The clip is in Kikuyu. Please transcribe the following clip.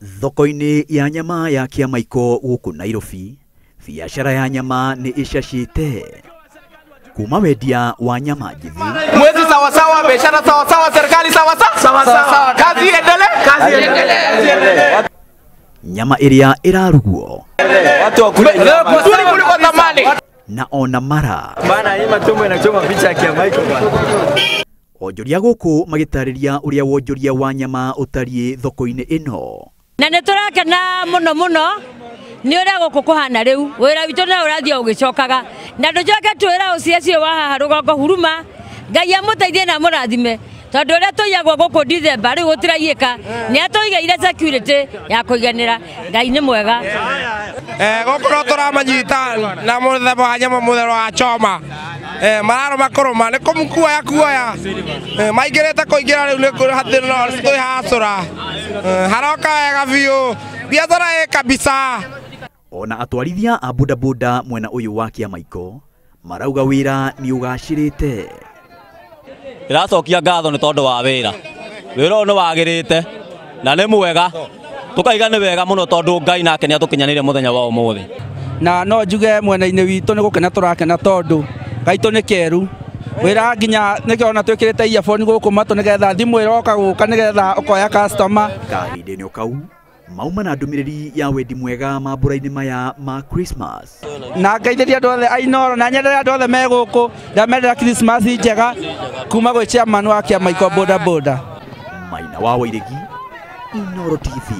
Thoko-inĩ ya nyama ya Kĩamaiko gũkũ Nairobi, biacara ya nyama nĩ ĩcacĩte kuma wendia wa nyama njĩthĩ Mwezi sawa sawa, biashara sawa sawa, serikali sawa sawa, sawa sawa, kazi iendelee, kazi iendelee. Nyama ĩrĩa ĩrarugwo Watu wakule nyama. Mzuri kuliko zamani. Na ona mara Bana, hii matumbo inachoma picha ya Kiamaiko bana. Onjoria gũkũ magĩtarĩria ũrĩa wonjoria wa nyama ũtariĩ thoko-inĩ ĩno. Na nä tå rakena må no må no nä å rä a gå kå kå hana rä u wä ra witå no å rathiä å gä cokaga na ndå coke twä ra å cio wa haha rå gongo huruma Ngai amå teithie na amå rathime tondå å rä a tå iyagwo gå kå Dithemba rä u gå tiraiyä ka nä atå igeire security ya kå iganä ra. Ngai nä mwega. Gũkũ no tũramanyita na mũthemba wa nyama mũthemba wa choma. Mararũma kũrũma nĩ kũmukuoya kuoya. Maingĩrĩte kũingĩra rĩu nĩ hathĩ no twĩ hacũra. Haroka wega biũ, biacara ĩ kabisa. Ona atwarithia a bodaboda mwena ũyũ wa Kĩamaiko marauga wĩra nĩ ũgacĩrĩte. Ndĩracokia ngatho nĩ tondũ wa wĩra. Wĩra ũyũ nĩ wagĩrĩte na nĩ mwega, tũkaiga nĩ wega mũno tondũ Ngai nake nĩ atũkinyanĩire mũthenya wa ũmũthĩ. Na no njuge mwena-inĩ witũ nĩ gũkena tũrakena tondũ gaitũ nĩ keru wĩra nginya nĩkĩo ona twĩkĩrĩte earphone gũkũ matũ nĩgetha thimũ ĩroka gũka nĩgetha ũkoya customer. Kahinda-inĩ o kau mauma na ndũmĩrĩri ya wendi mwega mambũra-inĩ maya ma Christmas. Na ngeithĩria andũ othe a Inooro na nyendere andũ othe me gũkũ, ndamendera Christmas njega kuma gwĩ chairman wa Kĩamaiko boda boda. Maina wa Wairegi, Inooro TV.